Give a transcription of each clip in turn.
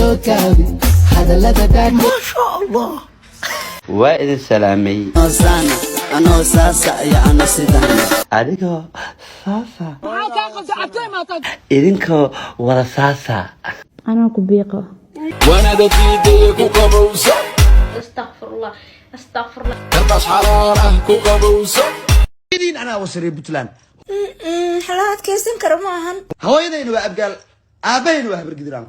Soo kaabi hadallada dhaadhe. Waa idin salaamay. Anoo saasa iyo ano sidan. Adigoo saasa, idinkoo wada saasa. Anaa ku biiqo. Wanada diidaya ku qabowso. Astaqfirullah, astaqfirullah. Karbaas xaraar ah ku qabowso. Idin anaa wasariya Puntland. Hala adkaysan karo ma ahan. Hooyadayna waa Abgaal, aabahayna waa Habargidiraan.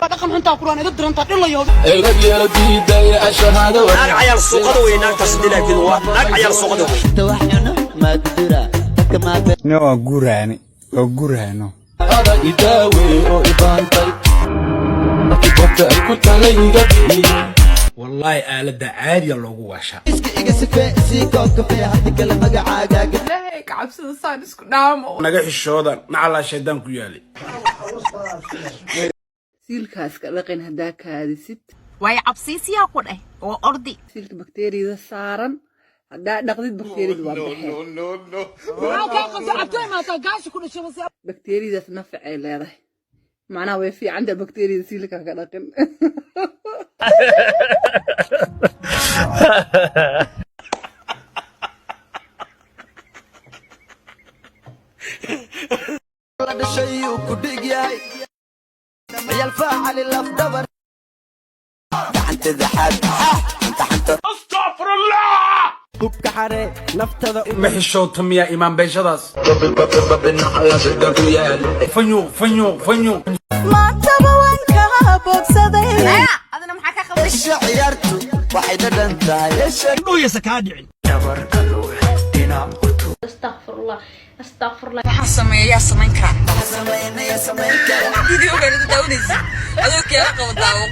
Erag yeela diidaya ashahaado. Naag cayaal suuqada wey, naagtaas dilaakeedu waa naag cayaal suuqada wey. Wax cuno maadudura dadka maabe. No, waa guuraani, waa guurayno. Ada idaawe oo ibaantay bogta ay ku talayga bi'iye. Wallaahi aaladda caadiya loogu waashaa. Iska iga sifee, sii koob kafee, haddi kale magacaaga. Ilaahay ka cabsada, saan isku dhaamo. Naga xishooda, nacalaa shaydaan ku yaalay. Siilkaas ka dhaqin haddaa kaadisid. Way cabsiisiyaa ku dheh oo ordi. Siilka bakteeriyada saaran haddaa dhaqdid, bakteeriyada waa baxeen. Bakteeriyadaas nafacay leedahay, macnaha way fiicanta bakteeriyada siilka ka dhaqin. La dhashay uu ku dhig yahay ciyaal faacali laf dhabar gacantada xaad xanta xanta. Astaqfirullah, xare naftada. Ma xishoota miyaa imaan beeshadaas? Fanyuuq fanyuuq fanyuuq. Maantaba waan kaa bogsaday. Adina maxaa ka qaldan? Isha ciyaartu waxay dhadhan tahay isha. Dhuyasa kaa dhicin. Astaqfirullah, astaqfirullah. Waxaan sameeyaa samayn karaa. Samaynaya samayn kara. Videogan inta daawanaysa adoo keena qabo daawo.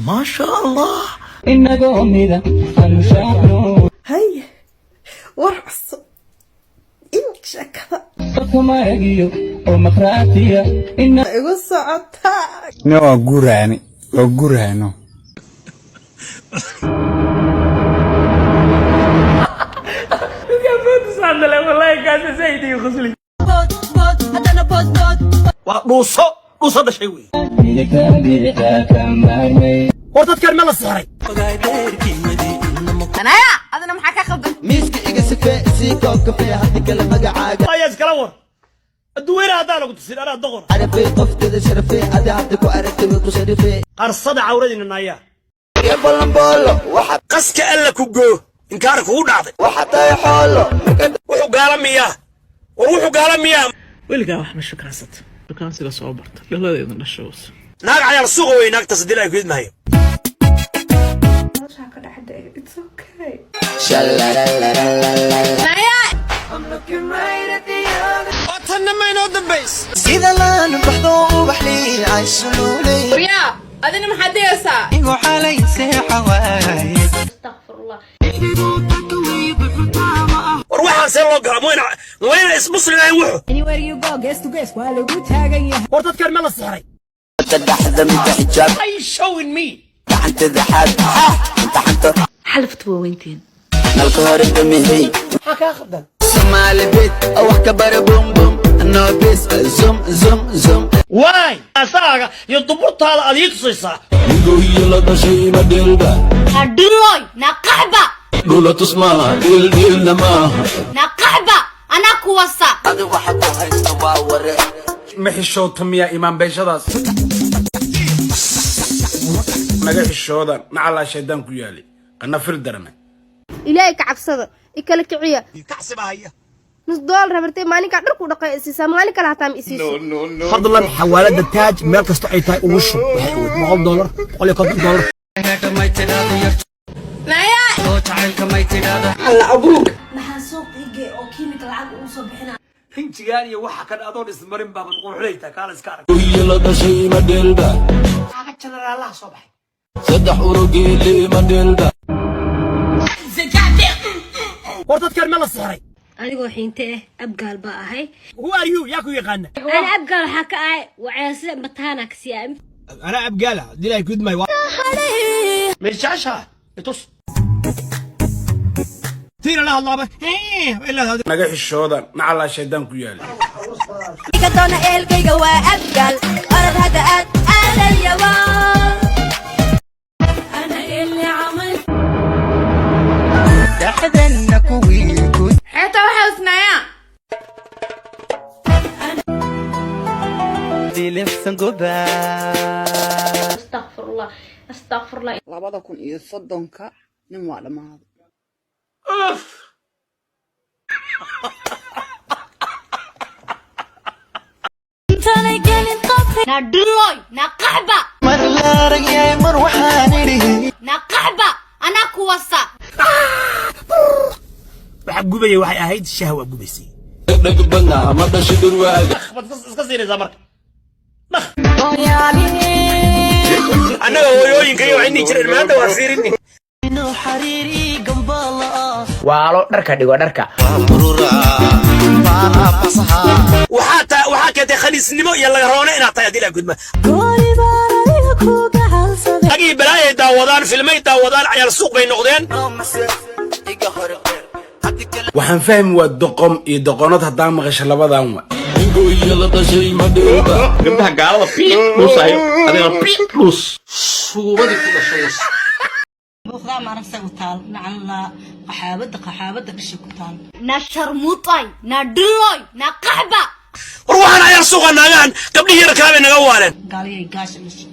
Maasha Allah. Hay, war cusub in sheekada igu socotaa. No, waa guuraani, waa guurayno. Waa dhuuso dhuuso dhashay wey. War dadkan ma la sixray? Anaya, adina maxaa ka qaldan? Miiska iga sifee, sii koob kafee, haddi kale magacaaga. Ayaa iskala war adduweyne haddaan lagu tusin anaa doqor. Carafay qofteeda sharafay, adi hadda ku aragtay way ku sharifay. Qarsada cawradiina naayaa. Ya balanboolo waxa. Qaska alla ku goo, inkaar kugu dhacday. Waxa tahay xoolo. Wuxuu gaala miyaa? War wuxuu gaala miyaa? Weligaa wax ma shukaansato? Shukaansiga soo barta dhaladeedna dhashows. Naag cayaal suuqa wey, naagtaas dilaa ku idmahayo. Noloshaa ka dhacday, it's okay. Tanna maynoo dambays. Sida laan baxdo ubax liicay. Waryaa, adina maxaad dayaysaa? Astaqfirullah. War waxaan see loo galaa? Mwayna mwayna ismuslim ahayn wuxu. War dadkan ma la sixray? Dhaxda mida xijaab. Are you showing me? Gacantada xaad xanta xanta. Xalaftu waa weyntiin. Nalka hore damihey. Maxaa kaa khaldan? Soomaali bit wax ka bara, bum bum no bis zum zum zum. Waay asaaga iyo duburtaada aad ii tusaysaa. Nigohiyo la dhashay ma dheelba. Nadhiloy naqaxba. Dhula tus maaha, dhiildhiilna maaha. Naqaxba anaa kuwasa. Adi waxa ku haysta waa ware. Ma xishoota miyaa imaan beeshadaas? Naga xishooda, nacalaa shaydaan ku yaalay, qanafir darana. Ilaahay ka cabsada, ikala kiciya. Kacsi baa haya. Nus doolar habartay maalinkaa dharku dhaqay isiisaa, maalin kale hataa ma isiiso. Fadlan xawaalada Taaj meel kasta ay tahay ugu shub, waxay awood $100, $150. Naya. Maxaa suuq ige oo kiimika lacag ugu soo bixina? Rinjigaan iyo waxa kan adoon ismarin baabad quruxleyta kaala iska arag. Nigohiyo la dhashay ma dheelba. Kaaga jenaraalaha soo baxay. Saddex urogeele ma dheelba. War dadkan ma la sixray? Anigoo xiinte ah, Abgaal baa ahay. Who are you? Yaa ku yaqaana? Ana Abgaal waxaa ka ahay waceese mataana ka siiya. Anaa Abgaala dilay ku idmay. Ma jeceshaha itus? Tiina la hadlaaba ilaa Naga xishooda, nacalaa shaydaan ku yaali. Doona ehelkayga waa Abgaal, orod hadda aad aadayawa. أنا اللي عملت. Dhexdanna kuwii ku Xeetaa waxaa usnaayaa. dilifsan gobaa. Astaqfirullah, astaqfirullah. 2030-ka nin waa dhammaaday. Na dhiloy, na qaxba. Mar la aragyahay, mar waxaan idhi. Na qaxba, anaa kuwasa. Waxa gubaya waxay ahayd shahwa gubaysay. Dheg badnaa ma dhashay dhurwaaga. Baad iska siinaysaa marka. Annaga hooyooyinka iyo waxay dhihi jireen maanta waa fiirini. Waalo dharka dhigo dharka. Waxaa taa waxaa keentay khaniisnimo iyo lagaroone inaad tahay haddii la gudma agii balaayay daawadaan, filmay daawadaan, cayaal suuq bay noqdeen. Waxaan fahmi waa doqom iyo doqonad haddaa maqasho labadan wa. Ningoiyo la dhashay ma dhowba. Gabdhaha gaalada piiq dhuusayo, adigana piiq dhuus. Shuubadii ku dhashay was. Buuqdaa maaragta u taal nacalla qaxaabada, qaxaabada dhisha ku taal. Na sharmuutay, na dhiloy, na qaxba. War waxaan cayaal suuqa naagaan gabdhihii yarkaa bay naga waaleen. Gaaliyay gaasha dhashay,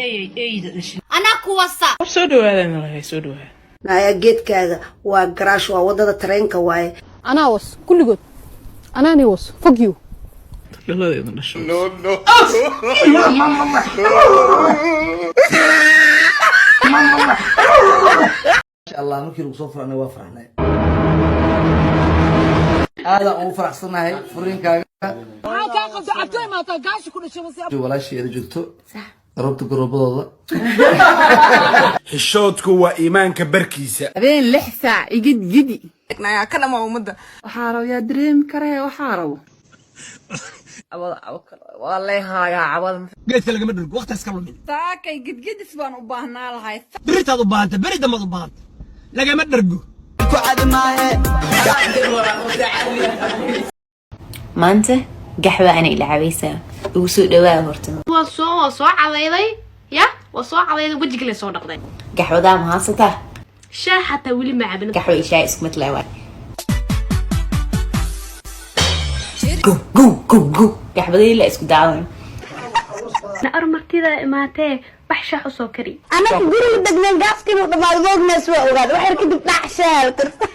eyey eyda dhashay, anaa kuwasa. War soo dhawaadaan lahay, soo dhawaada. Naya, geedkaaga waa garaash, waa wadada tareenka waaye. Anaa was kulligood, anaani was, fuck you. Dhaladeeda dhashay. Masha Allah, markii lagu soo furana waa farxnay, aadaan ugu faraxsanahay furiinkaaga. Maxaa kaa qabta? Cabtoy maataa gaasha ku dhashay wasi. Walaasheeda joogto garoobta garoobadooda. Xishoodku waa iimaanka barkiisa. Habeen 6 saac igid gidi nayaa ka dhama ummadda. Waxaa rabo yaa dareemi karaya, waxaa rabo cawada, cawo kale waa leehaayaa cawada. Geedka lagama dhergo, waqti iska lumin. Saakay gidgidis baan u baahnaa lahay. Beritaad u baahanta, beri dambaad u baahanta, lagama dhergo. Ku cadi maahe. Maanta gaxwa ana ila cabaysaa, ugu soo dhawaa horta. Waa soo cadayday ya, waa soo cadayday, wejiga lay soo dhaqday. Gaxwadaa ma haysataa? Shaah xataa weli ma cabin. Gaxwa iyo shaah isku mid leh waay. Go go go go, gaxwadii la isku daawan. Na armartida imaatee, bax shaah usoo kari. Anaga guriga degneen gaaskiinu dhamaad moognaas, waa ogaad waxyar kadib dhac shaal karta.